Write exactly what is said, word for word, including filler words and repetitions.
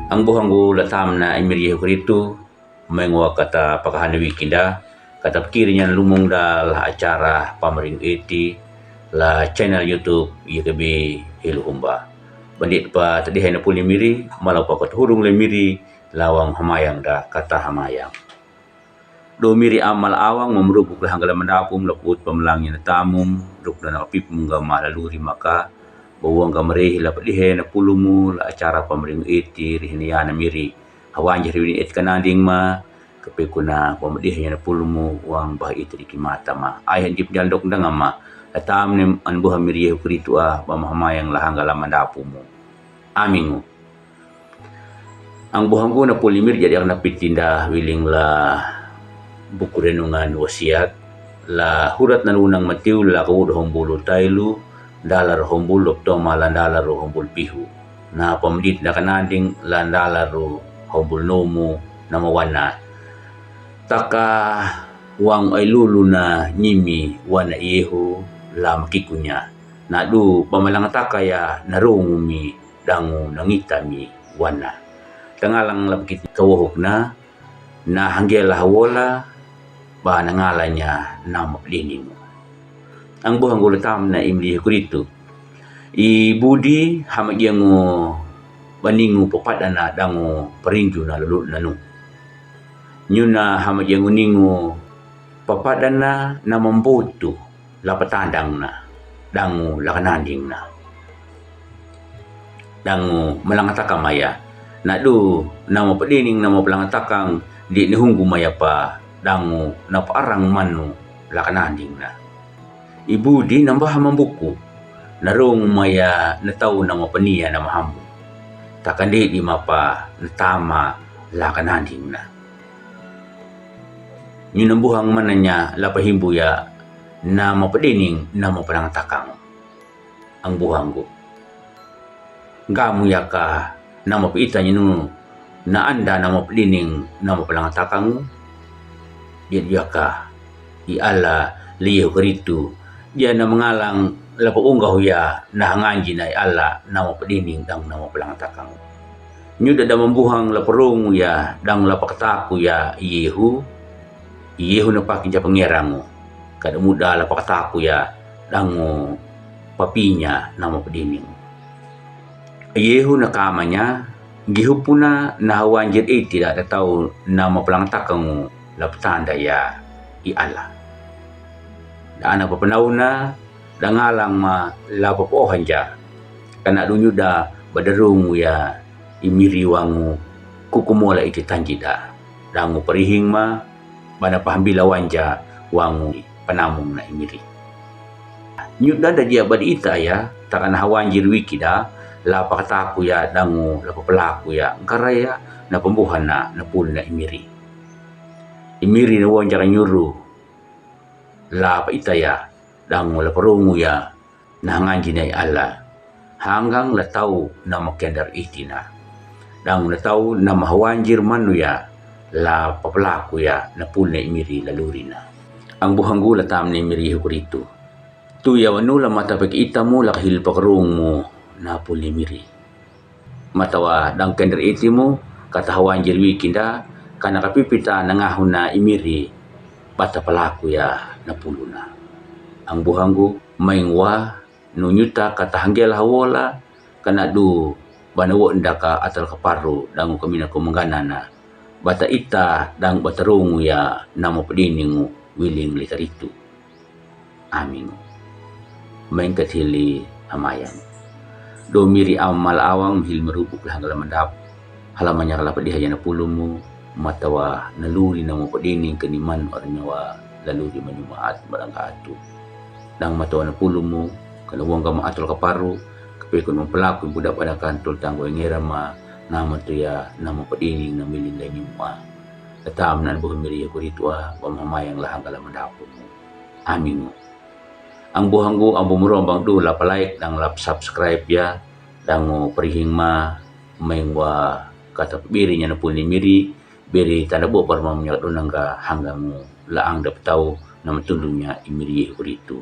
Ang buhanggu la tamna i miri Yehu Kristu, mengwa kata pakahan wikinda, kata pikirin yan lumungda la acara pamring iti, la channel YouTube Y K B Hiluhumba. Bandit pa tadi hai na puli miri, malau pa kata hurung le miri, lawang hamayang da kata hamayang. Do miri amal awang mamruk ukla hanggala mandapum laput pamlang yan tamum, ruk dana pip mungga mala luri maka, bawang ga mari la padihe na pulumu la acara pamring iti rihniya na miri. Hawan jahri wini et kananding ma, kapekuna pamadihe na pulumu wang bah iti riki mata ma. Ai han jip jal dok danga ma, la tam nem an buha miri Yehu Kristu a, bam hamayang la hanggala mandapumu. Amingu. Ang buhanggu na puli miri jadi ang na pitinda wiling la buku renungan wasiat, la hurat na lunang Matiu la kawud hombulu tailu, dalar hombul loptoma la dalar hombul pihu. Na pamdit na kananding la dalar hombul nomu na mawana. Taka wang ai lulu na nyimi wana Yehu la makikunya. Na du pamalang taka ya na rungumi dangu nangita mi wana. Tangalang lapkit kawohok na, na hanggela hawola, ba nangalanya na mapdinimu. Ang buhanggu la tamna i miri Yehu Kristu. I budi hamagiangu baningu papadana dangu parinju na lulut nanu. Nyuna hamagiangu ningu papadana na mambotu la patandang na, dangu la kananding na. Dangu malangataka maya. Na du, na mapadining na mapalangatakang di nihunggu maya pa, dangu na paarang manu la kananding na. I budi namba hamambuku, na rung maya na tau na mapania na mahamu. Takandi di mapa na tama la kananding na. Nyuna buhang mananya la pahimbu ya na mapadining na mapalangatakang. Ang buhanggu. Gamu yaka na mapaita nyinu na anda na mapadining na mapalangatakang. Dia yaka i Allah liu keritu. Dia na mangalang la paunggahu ya na hanganji na i Allah na mapadining dang na mapalangatakang. Nyuda da mambuhang la parungu ya dang la pakataku ya Yehu. Yehu na pakinja pangerangu. Kada muda la pakataku ya dangu papinya na mapadining. Yehu na kamanya, gihupuna na hawanjir iti da tau na mapalangatakang la patanda ya i Allah. Da ana papanauna, da ngalang ma la papohanja. Kana dunyuda badarungu ya i miri wangu kukumola iti tanjida. Dangu parihing ma, bana pahambila wanja wangu panamung na i miri. Nyuda da dia bad ita ya, takana hawanjir wikida, la pakataku ya dangu, la papalaku ya, ngkara ya, na pambuhana, na pul na i miri. I miri na wanja ka nyuru, la paita ya, dangu la parungu ya, na hanganji na i Allah. Hanggang la tau na makendar itina. Dangu na tau na mahawanjir manu ya, la papalaku ya, na pul na i miri la lurina. Ang buhanggu la tam na i miri Yehu Kristu. Tu ya wanu la mata pek itamu la kahil pakarungmu na pul na i miri. Matawa dang kender itimu, kata hawanjir wikinda, kana kapipita na ngahuna i miri, bata palaku ya na puluna. Ang buhanggu, maingwa, nu nyuta kata hanggela hawola, kana du bana wonda ka atal kaparu dangu kamina ko mangganana, bata ita dang bata rungu ya na mapadiningu wiling li karitu. Amingu. Maingkat hili hamayang. Do miri amal awang hil merubuk la hanggala mandap. Halamanya kala padiha ya na pulumu, matawa na luri na mapadining kaniman ornyawa la luri manyumaat marangka atu. Dang matawa na pulumu, kana wangga ma atul kaparu, kapekun mapalaku budak pada kantul tanggo ingera ma, na matuya, na mapadining na milin la nyuma. Tatam nan buh miri Yehu Kristu a, bam hamayang la hanggala mandapumu. Amingu. Ang buhanggu ang bumurombang du la palike dang la subscribe ya, dangu parihing ma, maingwa kata biri nya na pul na i miri, biri tanda bo parmam nya dunangga hanggangu la ang dap tau na matundunya i miri Yehu Kristu.